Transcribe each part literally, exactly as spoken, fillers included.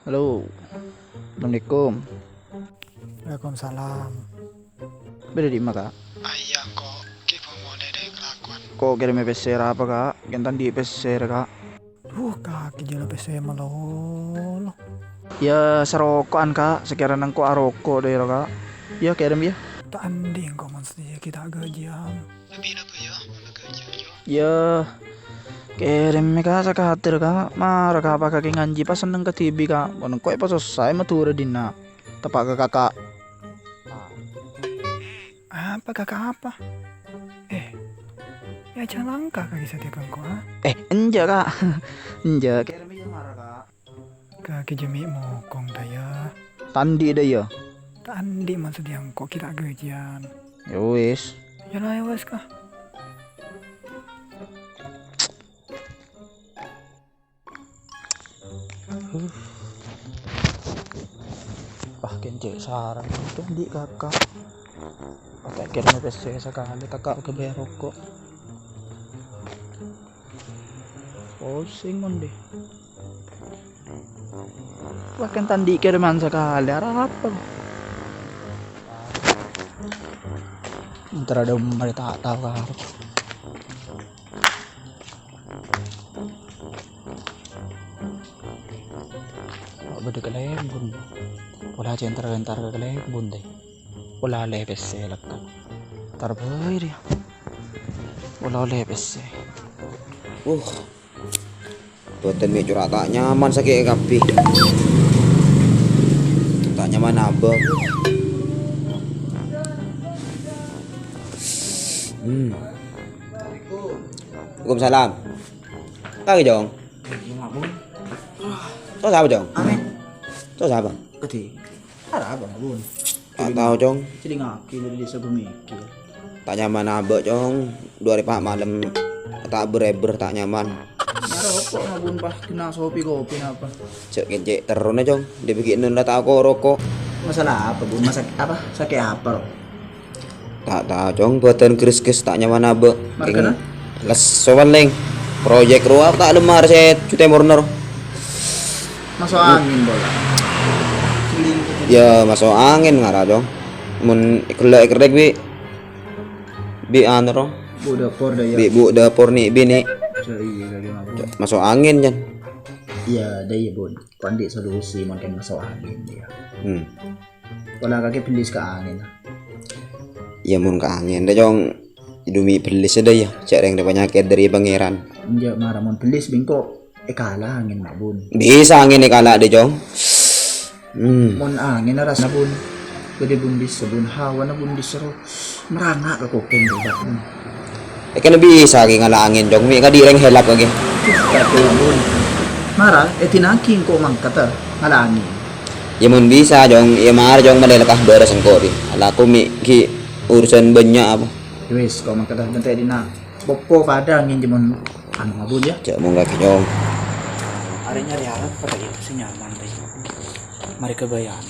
Halo. Assalamualaikum. Waalaikumsalam. Bâdâ è dimma, Ka'? Ayya, engko' ghi' bâ' molè dâri kalakowan. Ko' kèrèmmè pèssè arapa, Ka'? Kèng ta' andi' pèssè, Ka'. Duh, kakè jhâ' la pèssè malolo. Yâ, saroko'an, Ka'. Sakèrana engko' aroko' dâ' iyâ, Ka'. Yâ, kèrèm, yâ. Ta' andi' engko' mon sadhâjâ ghi' ta' ghâjiyân. Lebbi napa, yâ, mon ghâjiyân, yâ? Yâ, kèrèmmè, Ka', sakater, Ka'. Mara, Ka', apa kakè nganjhi pas senneng kadhibi', Ka'. Mon engko' èpasossa è Madhurâ dinna'. Teppa' ka kaka'. Apa kaka' apa? Eh, yâ jhâ' langka kakè sadhâjâ engko', ha? Eh, enjâ', Ka'. Enjâ', kèrèmmè yâ mara, Ka'. Kakè jhâ' mè' mokong, ta' yâ? Ta' andi' dâ' iyâ. Ta' andi' maksodda engko' ghi' ta' ghâjiyân. Yâ wis. Yâ la, yâ wis, Ka'. Wah, kèng cè' sareng. Itu andi' kaka'. Apa kèrèmmè pèssè sakalè, kaka' oghâ bâyâr roko'. Posèng mon dâ'. Wah, kèng ta' andi' kèrèman sakalè, arapa? Entar adâ' marè ta' tao, Ka'. Bâdâ kalèbun. Pola cèntar-cèntar ka kalèbun, tè. Pola ollè pèssè lekka'. Entar bhâi rèya. Pola ollè pèssè. Uh. Bâdân mè' cora' ta' nyaman sakè' kabbhi. Ta' nyaman abâ. Hmm. Waalaikumsalam. Kakè, Cong. Iya, Mak Bun. Cong sapa, Cong? Amin. Cong sapa? Gede. Arapa, Mak Bun? Ta' tao, Cong. Celingaki dari desa gue mikir. Ta' nyaman abâ, Cong. Dua hari pa' malem ta' ber-eber, ta' nyaman. Ngarokok, Mak Bun, pas kena sopi kopi napa? Cek kèng cè' terro na, Cong. Dia bikin nunda ta' ko roko'. Masalah apa, Bun? Masak apa? Sakit apa, Ro? Ta' tao, Cong, bâdân gres-gres ta' nyaman abâ. Markana? Lesso palèng. Proyek rowa ta' lemmar sè Cutemor nèro. Maso' angèn, bola. Yâ, maso' angèn ngara, Cong. Mon ghellâ' èkerrèk bi', bi' anu, ro. Bu' dapur dâ' iyâ. Bi' bu' dapur nè', bi' nè'. Jâ' iyâ, lagi mabuk. Maso' angèn, Jan. Iyâ, dâ' iyâ, Bun. Ko' andi' solusi, mungkin maso' angèn, iyâ. Hmm. Pola kakè bellis ka angèn. Yâ, mon ka angèn, dâ, Cong. Indomie bellis dâ, yâ. Cè' rèng dâ panyakèt dâri Pangèran. Enjâ', mara mon bellis bengko èkala angèn, Mak Bun. Bisa angèn èkala dâ, Cong. Hmm. Mon angèn arassa, Bun. Gede bun bisa, Bun. Hawana bun bisa ro. Merangak ka kopèng, Bun. Eh, kan bisa ki ngala' angèn, Cong. Mè' kadhi rèng helap lagi. Aduh, Bun. Mara, èdina'aghi engko' mangkat, eh, ngala' angèn. Yâ, mon bisa, Cong. Yâ, mara, Cong, malè lekka' bârâs engko', bi. Alako mè' ghi' urusan bânnya' apa. Yâ wis, engko' mangkat, eh, bentek dina. Popo padâ angèn, cuma anu, Bun, yâ. Cè' mon kakè, Cong. Arè nyarè apa, ta', yâ, sè nyaman, ta', yâ. Marè kabâjâ'ân.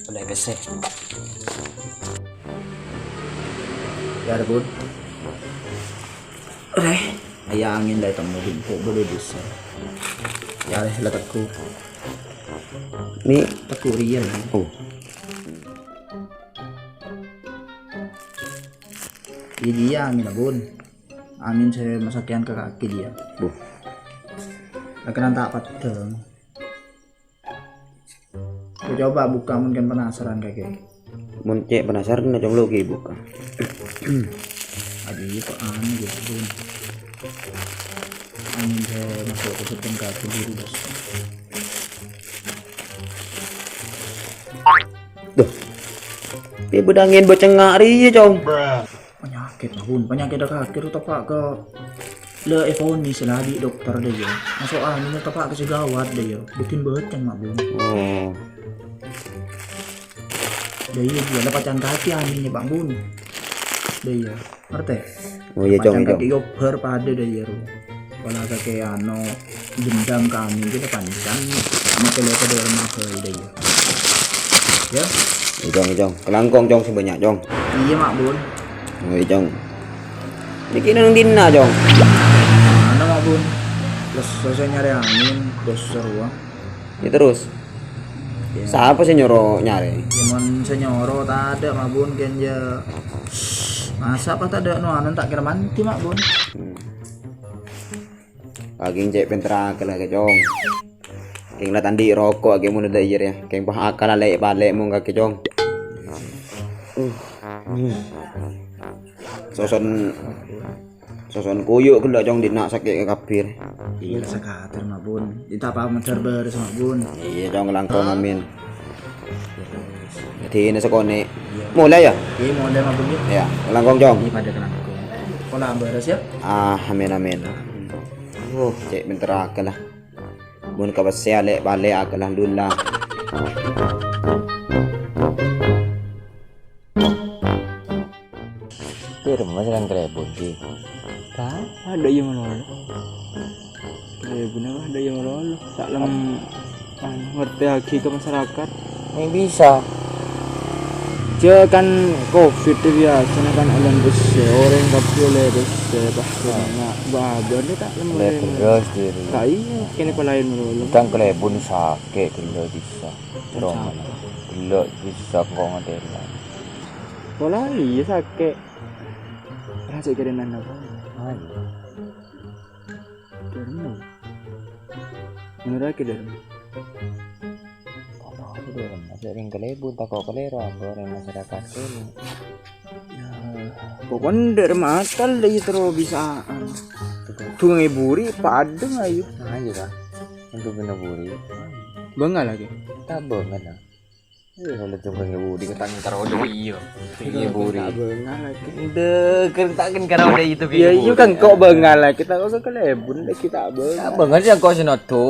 Boleh pèssè. Yâ, Bun. Rè. Ayah angèn la ètemmo bi' engko' bâdâ dusa. Yâ, rè, la tegghu. Ni. Tegghu rèya, Bun. Oh. Iyâ, iyâ, angèn, Bun. Angèn sè masakè'an ka kakè, iyâ. Buh. La kennèng ta' peddhâng. Ko' coba bukka' mon kèng penasaran kakè. Mon cè' penasaran, na, Cong, lo' ghi' bukka'. Aduh, iyâ, kok anu, gitu, Bun. Angèn sè maso' ka sèttong kakè dulu, Bos. Duh. Iyâ, bâdâ angèn bâcengnga' rèya, Cong. Panyakèt, Mak Bun. Panyakèt kakè ro teppa' ka la èvonis la bi' dokter dâ, yâ. Maso' angèn teppa' ka sè gawat dâ, yâ. Bikin bâceng, Mak Bun. Oh. Dâ iyâ, iyâ. La paca'an kakè angèn, yâ, Mak Bun. Dâ iyâ. Ngartè? Oh, iyâ, Cong, paca'an iyâ, Cong. Kakè yobhâr padâ dâ, yâ, ro. Pola kakè ano dendam kami kita pancèn. Maka lo pada orang apa udah ya. Ya? Iyâ, Cong, Cong. Kalangkong, Cong, sè bânnya', Cong. Iyâ, Mak Bun. Oh, iyâ, Cong. Nèka neng dinna', Cong? Ano, Mak Bun. Terros sosok nyarè angèn, terros seruan. Ya terros. Sapa sè nyoro nyarè? Ya, mon sè nyoro tadâ', Mak Bun, kèng ya. Masa pas tadâ' no anu ta' kèra manti, Mak Bun. Hmm. Kèng cè' pènterra akal kakè, Cong. Kèng la ta' andi' roko' kakè mon dâ' iyâ rèya. Kèng pas akal alè'-palè' mon kakè, Cong. Uh. Soson, soson koyo' ghellâ', Cong, dinna' sakè' kabbhi. Iyâ, sakater, Mak Bun. Ita pa medhâr bârâs, Mak Bun. Iyâ, Cong, kalangkong, amin. Dhâddhi, ini sakonè'. Iyâ. Mulai, ya? Iyâ, mulai, Mak Bun, ya. Ya, kalangkong, Cong. Iyâ, padâ kalangkong. Pola bârâs, ya. Ah, amin, amin. Uh, cè' pènterra akal la. Mon ka pèssè alè'-palè' akal, alhamdulillah. Pirma sè kalèbun, Ki? Tah, adâ' iyâ malolo. Kalèbun apa adâ' iyâ malolo? Ta' lem, anu, ngartèyaghi ka masyarakat. Mè' bisa. Jâ' kan covid biyasana kan ollèna pèssè, orèng kabbhi ollè pèssè, pas kènè' bâbâ ta' lem. Kalèbun terros, Ki. Ta' iyâ, kènè' palaèn malolo. Tang kalèbun sakè' ghellâ' bisa. Roman. Ghellâ' bisa engko' ngatèla. Pola iyâ sakè'. Rasa kèrènan apa? Ayo. Dharma. Bener aja, Dharma. Apa aja, Dharma? Sering kalèbun, tako' kalèro, apa orang masyarakat ini. Ya, pokoknya Dharma akal deh, terus bisa, anu. Dungai buri, padeng ayo. Ayo, Kak. Untuk kena buri. Bengal lagi. Tak bengal, lah. Iya, kalau tuh pengen budi, ketang karo udah iya. Pengen budi. Tak bengal lagi. Udah, kan tak kan karo udah itu. Iya, pengen iya budi. Kan kok bengal lagi, kita kok kalèbun lagi tak bengal. Tak bengal sih kok sinodo.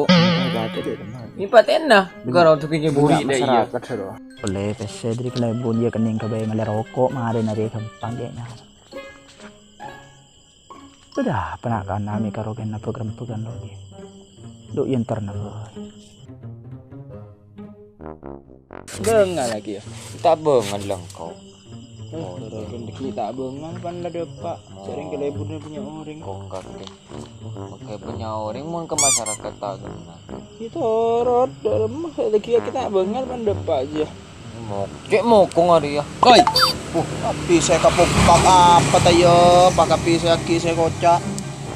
Ini patena, karo udah pengen budi deh iya. Masyarakat, sih, loh. Ollè pèssè dâri kalèbun, iyâ kennèng ka bhâi mellè roko', marè narè ghâmpang kènè'. Bâdâ apa na'-kana' mè' karo kènè' bâgrembhâghân lagi. Dhu, èntar na bhâi. Bengal lagi ya? Ta' bengal la engko'. Eh, karo kènè' ta' bengal, pan la dâpa'. Sering kalèbunna punya orèng. Kong kakè. Oke, punya orèng mon ka masyarakat ta' kenal. Itu rot, dâremma, lagi kita bengal, pan dâpa' aja. Mo-, cè' mokong arèya. Koi. Uh, tapi saya kapokpak apa ta' ya? Pak, tapi saya ki saya kocak.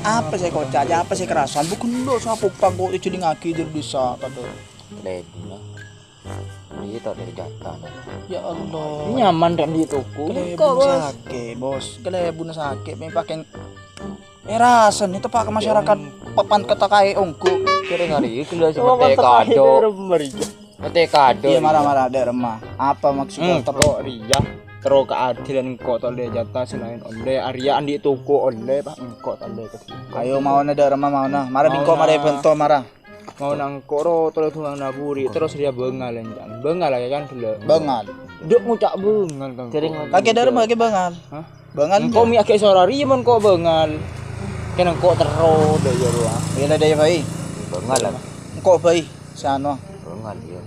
Apa saya kocak? Ya, apa saya kerasan? Bukan lo saya pokpak kok, jadi ngaki jadi bisa, kado. Kalèbun. Iya, tak dari jatah. Ya Allah. Nyaman kan di toko. Kalèbun kok, Bos. Sakè', Bos. Kalèbun sakè', mè' pakèn. Eh, rasan itu, Pak, ke masyarakat papan kata kae ongko. Kira ngari, itu lah. Sama seperti kata kae kado. Dâremma, iya. Mate kado. Iya, marah-marah, dâremma. Apa maksudnya? Hmm, terus kok riya? Terus keadilan engko' ta' ollè jatah selain ollè. Arèya andi' toko ollè, Pak, engko' ta' ollè ke. Ayo, maona dâremma, maona. Mara bingko, maona. Mara bento, mara. Maona engko' ro, terus tulang naburi, terus riya bengal, encan. Bengal ya kan, gelo. Bengal. Dek ngucak bengal, kan. Sering ngucak. Kakek dâremma, kakek bengal. Hah? Bengal. Engko' mi agak sora riya mon ko' bengal. Kena engko' terro, dâ' ya, rowa. Iya, dâ' ya, bai. Bengal, lah. Engko' bai. Sano. Bengal, iya.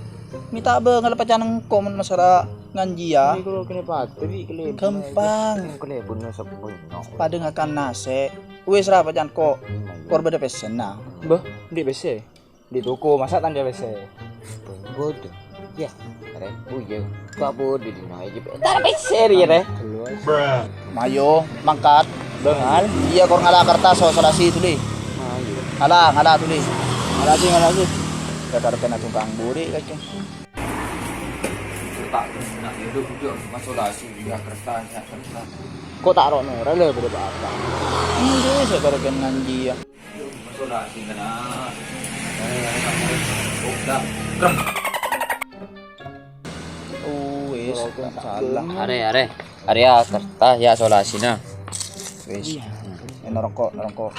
Mita bengal pacan engko' mon masalah nganji, ya. Ini kalau kena pate, bi, kele-, gampang. Kele-, kele-, bener sepuh, no. Padha ngakan nase. Wis ra pacan ko'. Hmm, iya. Kor bâdâ pèssèna. Mbah, ndi' pèssè? Di toko, masa tanda pèssè? Bodoh. Ya, re. Oh, iya. Kok bodoh di naik? Tanda pèssè, ya, re. Mayo, mangkat. Bengal. Iya, kor ngala kertas, so, solasi tuli. Ah, iya. Ngala, ngala tuli. Ngala sih, ngala sih. Kakar kena tukang buri, kacang. Tak, nak duduk, duduk, masuk lah, sih, ya, kertas, ya, kertas. Kok tak rono, rela beri apa? Ini, saya baru kena dia. Masuk lah, sih, kena. Oh, wis, salah. Are, are. Are, ya, kertas, ya, solasina. Wis. Iya. Eh, neroko, neroko.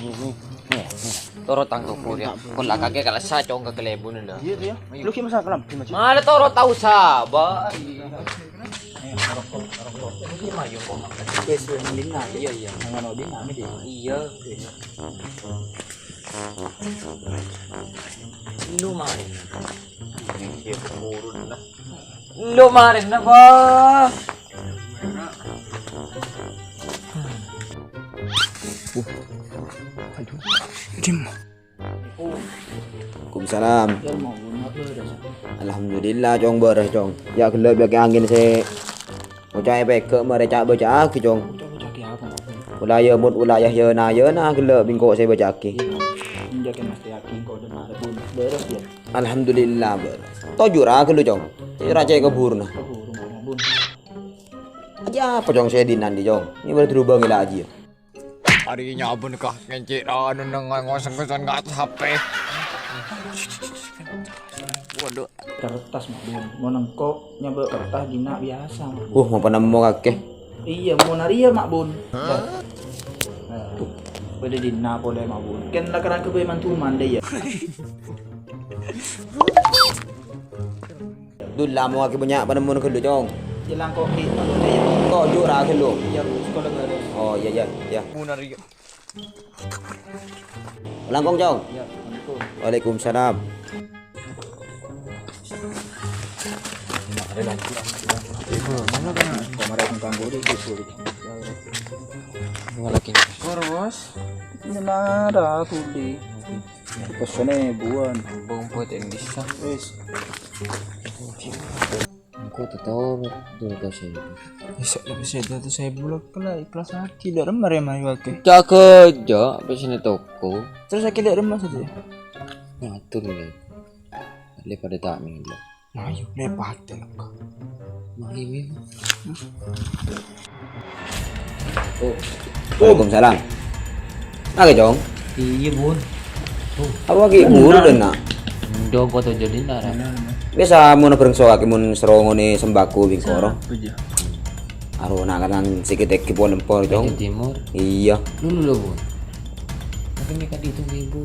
Toro tang toko ya. Kon la kake kala sa cong ka kalebun lho. Iya, iya. Lu ki masa kelam, gimana sih? Malah toro tau sabar. Eh, neroko, neroko. Ini mah yo kok. Wis, wis, lina. Iya, iya. Ngono di kami di. Iya. Wis. Lu marèna. Lu marèna, Bos. Aduh. Dim. Waalaikumsalam. Alhamdulillah, Cong, bârâs, Cong. Ya, ghellâ' biyâ kè angèn sè oca'è pèghâ' marè ca'-bâca'aghi, Cong. Wilayah mut wilayah yâ na, yâ na ghellâ' bi' engko' sè bâca'aghi. Alhamdulillah, bârâs. Toju' ra ghâllu, Cong. Sè ra cè' kabhuruna. Ajâ apa, Cong, sè dina'an, Cong? Ini berarti rubah ngela aja. Arèya nyabun ka ngèncè' ra anu neng ngosèng-ngosèng ka H P. Waduh. Kertas, Mak Bun. Mon engko' nyabâ' kertas dinna' biyasa, Mak Bun. Uh, mon panemmo kakè. Iyâ, mon arèya, Mak Bun. Hah? Nah, bâdâ dinna' polè, Mak Bun. Kèng la kerrang ghâbây mantuman dâ' iyâ. Dul, la mon kakè bânnya' panemmo ghâllu, Cong. Iyâ, langkong, Ki. Kok jhur ra ghâllu? Iyâ, Bu, sekolah baru. Oh, iyâ, iyâ, iyâ. Langkong, Cong. Iyâ, assalamualaikum. Waalaikumsalam. Mana kan? Kemarin kanggo di situ. Mana lagi? Kor, Bos. Ini ada tuh di. Pesene buan. Bong buat yang bisa. Wis. Engko' totoro' dua ratus ribu. Bisa dapat saya dua ratus ribu lah, kena ikhlas lagi. Dâ' remma rè mayu akè. Jaga aja, apa sini toko? Terus akè dâ' remma saja. Ngatur ya. Le pada tak minggu. Ayo, le pada lah. Mari, Bim. Oh. Waalaikumsalam. Oke, Cong. Iya, Bun. Apa lagi buru dan nak? Ndong kota jadi nara. Biasa mau nabrak soal mon serongone sembako bingkoro. Apa aja? Aro nak kanan sikit eki pon empor, Cong. Timur. Iya. Dulu lo, Bun. Tapi mereka dihitung ibu.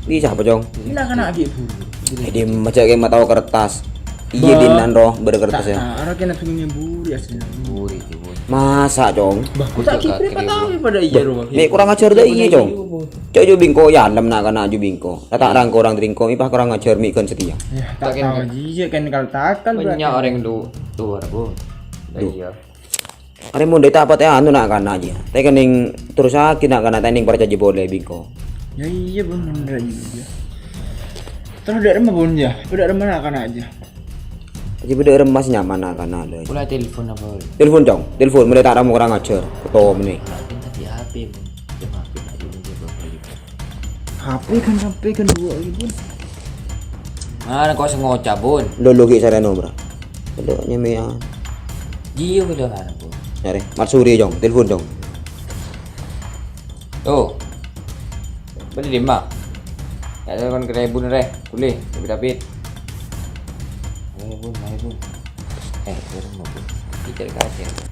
Bisa apa, Cong? Ini anak-anak ibu. Jadi macam kayak mau tahu kertas. Iya, dinan roh, bâdâ kertas ya. Nah, ora kena bingung nyemburi asli. Buri, Bun. Masa, Cong? Bah, kok tak kira apa tahu pada iya, rumah. Nek kurang ajar dah iya, Cong. Cok, jo bingko ya, lem nak kana jo bingko. Kata orang kurang teringko, ipah kurang ajar mi kan setia. Ya, tak tahu aja, iya kan kalau takal. Banyak orang lu luar, Bun. Iya. Arè mon dâ' ta' patè anu na'-kana' jiyâ. Tè kennèng terrosaghi na'-kana' tè kennèng parcajâ polè bingko. Ya iyâ, Bun, bener aja. Terus dâ' remma, Bun, ya? Dâ' remma na'-kana' jiyâ. Jiyâ dâ' remma sè nyaman na'-kana' lho. Pula telepon apa? Telepon, Cong. Telepon, mulai ta' ramu kurang ajar. Keto meneh. Tapi H P, Bun. Cuma H P tak dulu dia bawa beli. H P kan, H P kan dua lagi, Bun. Mana kok sengoca, Bun? Lo, lo, ki sareno, bro. Lo, nyemean. Iya, udah kan, Bun. Nyari, Matsuri, Cong. Telepon, Cong. Tuh. Beli di mana? Ya, telepon ke Bun, re. Boleh, tapi, tapi. Ayo, Bun, ayo, Bun. Eh, turun, Bun. Kita kasih.